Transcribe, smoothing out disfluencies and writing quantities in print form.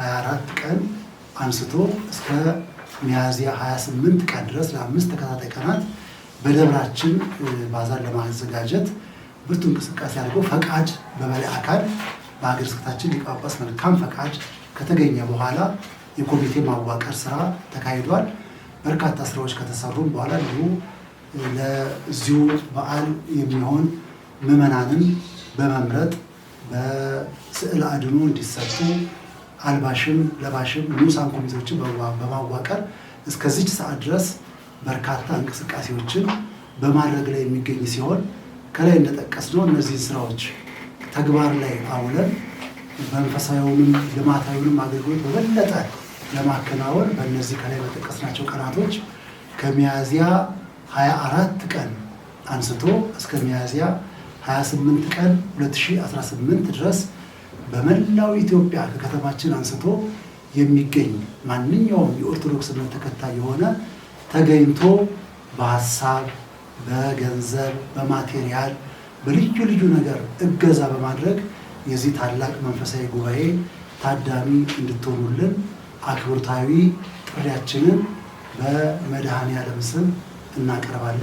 24 ቀን አንስቶ እስከ ሚያዝያ 28 ቀን ድረስ ለ5 ተከታታይ ቀናት በደብራችን ባዛር ለማዘጋጀት ብርቱ እንቅስቃሴ አድርጎ ፈቃድ በበላይ አካል በሀገረ ስብከታችን ሊቀ ጳጳስ መልካም ፈቃድ ከተገኘ በኋላ የኮሚቴ ማዋቀር ስራ ተካሂዷል። በርካታ ስራዎች ከተሰሩም በኋላ እንዲሁ ለዚሁ በዓል የሚሆን ምዕመናንን በመምረጥ በስዕል አድኖ እንዲሰጡ አልባሽም ለባሽም ንዑሳን ኮሚቴዎችን በማዋቀር እስከዚች ሰዓት ድረስ በርካታ እንቅስቃሴዎችን በማድረግ ላይ የሚገኝ ሲሆን፣ ከላይ እንደጠቀስነው እነዚህን ስራዎች ተግባር ላይ አውለን መንፈሳዊውንም ልማታዊውንም አገልግሎት በበለጠ ለማከናወን በእነዚህ ከላይ በጠቀስናቸው ቀናቶች ከሚያዝያ 24 ቀን አንስቶ እስከ ሚያዝያ 28 ቀን 2018 ድረስ በመላው ኢትዮጵያ ከከተማችን አንስቶ የሚገኝ ማንኛውም የኦርቶዶክስ እምነት ተከታይ የሆነ ተገኝቶ በሀሳብ፣ በገንዘብ፣ በማቴሪያል፣ በልዩ ልዩ ነገር እገዛ በማድረግ የዚህ ታላቅ መንፈሳዊ ጉባኤ ታዳሚ እንድትሆኑልን አክብሮታዊ ጥሪያችንን በመድኃኔዓለም ስም እናቀርባለን።